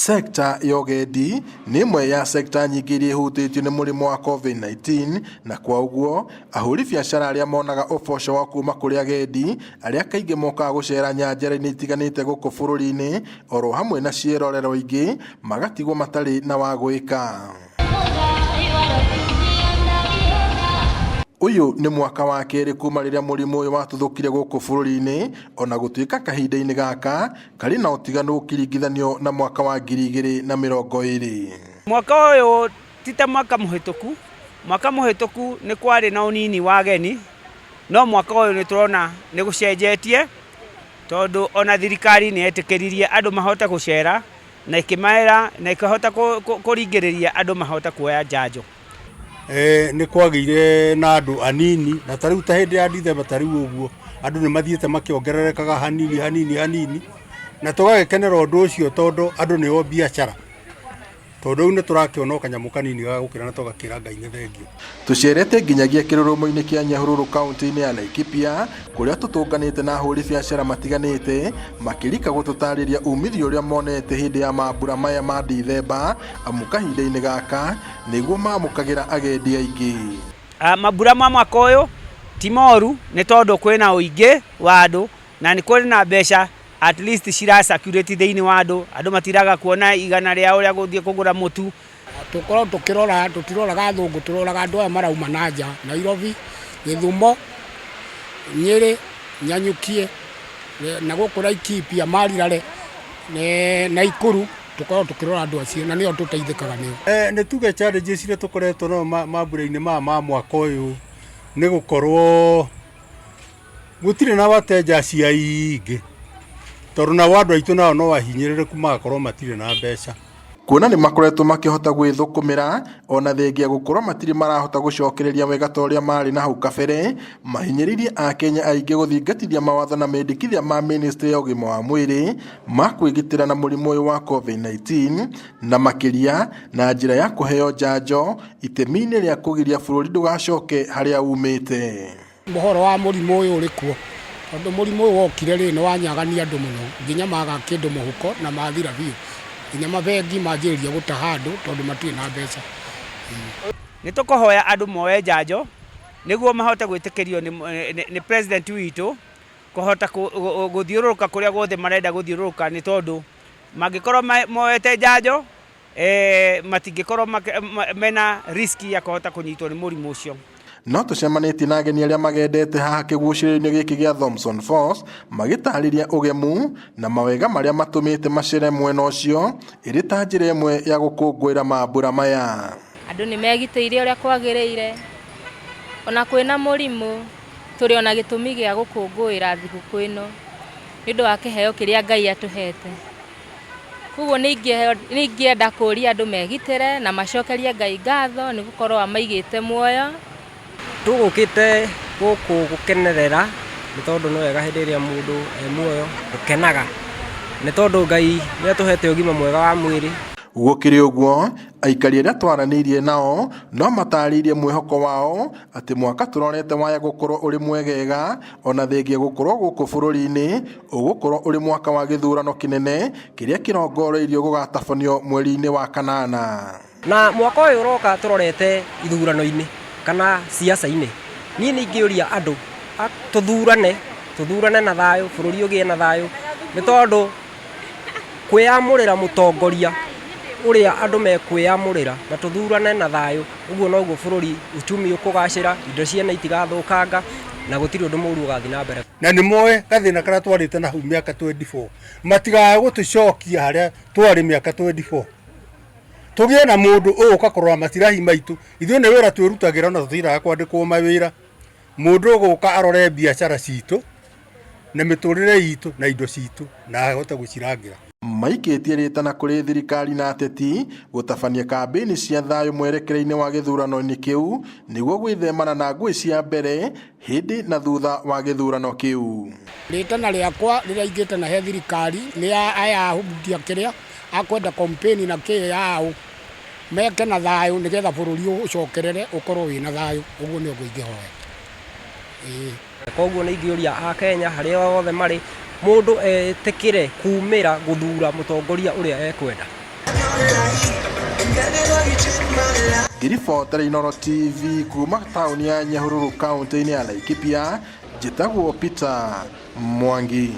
Sekta ya ũgendi nĩ ĩmwe ya sekta nyingĩ iria ihutĩtio nĩ mũrimũ wa COVID-19, na kwa ũguo ahũri biacara arĩa monaga ũboco wa kuma kũrĩ agendi arĩa kaingĩ mokaga gũcera nyanjara-inĩ itiganĩte gũkũ bũrũri-inĩ oro hamwe na ciĩrorero ingĩ magatigwo matarĩ na wa gwĩka. Ũyũ nĩ mwaka wa kerĩ kuma rĩrĩa mũrimũ ũyũ watuthũkire gũkũ bũrũri-inĩ, ona gũtuĩka kahinda-inĩ gaka karĩ na ũtiganu ũkĩringithanio na mwaka wa 2020. Mwaka ũyũ ti ta mwaka mũhĩtũku. Mwaka mũhĩtũku nĩ kwarĩ na ũnini wa ageni, no mwaka ũyũ nĩ tũrona nĩ gũcenjetie, tondũ ona thirikari nĩ yetĩkĩririe andũ mahote gũcera na ĩkĩmera na ĩkĩhota kũringĩrĩria andũ mahote kuoya njanjo. Nĩ kwagĩire na andũ anini, na ta rĩu ta hĩndĩ ya Dithemba ta rĩu ũguo, andũ nĩ mathiĩte makĩongererekaga hanini hanini hanini, na tũgagĩkenera ũndũ ũcio tondũ andũ nĩo biacara. Tondũ rĩu nĩ tũrakĩona o kanyamũ kanini ga gũkĩra na tũgakĩra Ngai nĩ thengiũ. Tũcerete nginyagia kĩrũrũmo-inĩ kĩa Nyahururu kaunti-inĩ ya Laikipia kũrĩa tũtũnganĩte na ahũri biacara matiganĩte makĩrika gũtũtarĩria umithio ũrĩa monete hĩndĩ ya mambura maya ma Dithemba, amu kahinda-inĩ gaka nĩguo mamũkagĩra agendi aingĩ. Mambura ma mwaka ũyũ ti moru nĩ tondũ kwĩna ũingĩ wa andũ na nĩ kũrĩ na mbeca at least cira circulate thĩinĩ wa andũ, andũ matiraga kuona igana rĩao rĩa gũthiĩ kũgũra mũtu. Tũkorwo tũkĩrora, tũtiroraga athũngũ, tũroraga andũ aya marauma na nja, Nairobi, Gĩthumo, Nyĩrĩ, Nyanyukie, na gũkũ Laikipia, Marirare, Naikuru, tũkoragwo tũkĩrora andũ acio na nĩo tũteithĩkaga nĩo. Nĩ tuge challenges iria tũkoretwo nayo mambura-inĩ maya ma mwaka ũyũ nĩ gũkorwo gũtirĩ na wateja acio aingĩ, tondũ nao andũ aitũ nao no ahinyĩrĩrĩku magakorwo matirĩ na mbeca. Kuona nĩ makoretwo makĩhota gwĩthũkũmĩra ona thengia gũkorwo matirĩ marahota gũcokereria wega ta ũrĩa marĩ na hau kabere, mahinyĩrĩirie Akenya aingĩ gũthingatithia mawatho na mendekithia ma ministry ya ũgima wa mwĩrĩ ma kwĩgitĩra na mũrimũ ũyũ wa COVID-19, na makĩria na njĩra ya kũheo njanjo itemi-inĩ rĩa kũgiria bũrũri ndũgacoke harĩa umĩte. Ũhoro wa mũrimũ ũyũ ũrĩ kuo, tondũ mũrimũ ũyũ wokire rĩ, nĩ wanyagania andũ mũno, nginya maga kĩndũ mũhuko na mathira biũ, nginya mabengi manjĩrĩria gũtaha andũ tondũ matirĩ na mbeca. Nĩ tũkũhoya andũ moe njanjo nĩguo mahote gwĩtĩkĩrio nĩ president witũ kũhota gũthiũrũrũka kũrĩa guothe marenda gũthiũrũrũka, nĩ tondũ mangĩkorwo moete njanjo matingĩkorwo mena risk ya kũhota kũnyitwo nĩ mũrimũ ũcio. No tũcemanĩtie na ageni arĩa magendete haha kĩgucĩrĩrio-inĩ gĩkĩ gĩa Thompson Falls magĩtarĩria ũgemu na mawega marĩa matũmĩte macere mwena ũcio ĩrĩ ta njĩra ĩmwe ya gũkũngũĩra mambura maya. Andũ nĩ megitĩire ũrĩa kwagĩrĩire, ona kwĩna mũrimũ tũrĩ ona gĩtũmi gĩa gũkũngũĩra thigũkũ ĩno nĩ ũndũ wa kĩheo kĩrĩa Ngai atũhete. Koguo nĩ ingĩenda kũria andũ megitĩre na macokerie Ngai ngatho nĩ gũkorwo amaigĩte muoyo. Tũgũkĩte gũkũ gũkenerera nĩ tondũ nĩ wega hĩndĩ ĩrĩa mũndũ e muoyo gũkenaga, nĩ tondũ Ngai nĩ atũhete ũgima mwega wa mwĩrĩ. Gũkĩrĩ ũguo, aikari arĩa twaranĩirie nao no matarĩirie mwĩhoko wao atĩ mwaka tũrorete waya gũkorwo ũrĩ mwegega ona thengia gũkorwo gũkũ bũrũri-inĩ ũgũkorwo ũrĩ mwaka wa gĩthurano kĩnene kĩrĩa kĩrongoreirio gũgatabanio mweri-inĩ wa kanana. Na mwaka ũyũ ũroka tũrorete ithurano-inĩ kana siasa-inĩ, niĩ nĩ ingĩũria andũ tũthurane, tũthurane na thayũ, bũrũri ũgĩe na thayũ, nĩ tondũ kwĩyamũrĩra mũtongoria ũrĩa andũ mekwĩyamũrĩra na tũthurane na thayũ, ũguo noguo bũrũri uchumi ũkũgacĩra, indo ciene itigathũkanga na gũtirĩ ũndũ mũru ũgathiĩ na mbere. Na nĩ moe gathĩna karĩa twarĩte na hau mĩaka 24, matigae gũtũcokia harĩa twarĩ mĩaka 24. Tũgĩe na mũndũ ũgũka kũrora masirahi maitũ, ithuĩ nĩ wĩra twĩrutagĩra na tũtiraga kwandĩkwo mawĩra. Mũndũ ũgũka arore biacara citũ na mĩtũrĩre itũ na indo citũ na ahote gũcirangĩra. Maikĩtie rĩtana kũrĩ thirikari na ateti gũtabania kambĩini cia thayũ mwerekera-inĩ wa gĩthurano-inĩ kĩu nĩguo gwĩthemana na ngũĩ cia mbere hĩndĩ na thutha wa gĩthurano kĩu. Rĩtana rĩakwa rĩrĩa ingĩtana he thirikari nĩ aya ahunjia kĩrĩa akwenda campaign na kĩ yao meke na thayũ nĩgetha bũrũri ũcokerere ũkorwo wĩna thayũ, ũguo nĩguo ingĩhoya. Ĩĩ. Koguo nĩ ingĩũria Akenya harĩa othe marĩ, mũndũ etĩkĩre kumĩra gũthura mũtongoria ũrĩa ekwenda. Ngĩribotera Inooro TV kuma taũni ya Nyahururu kaunti-inĩ ya Laikipia, njĩtagwo Peter Mwangi.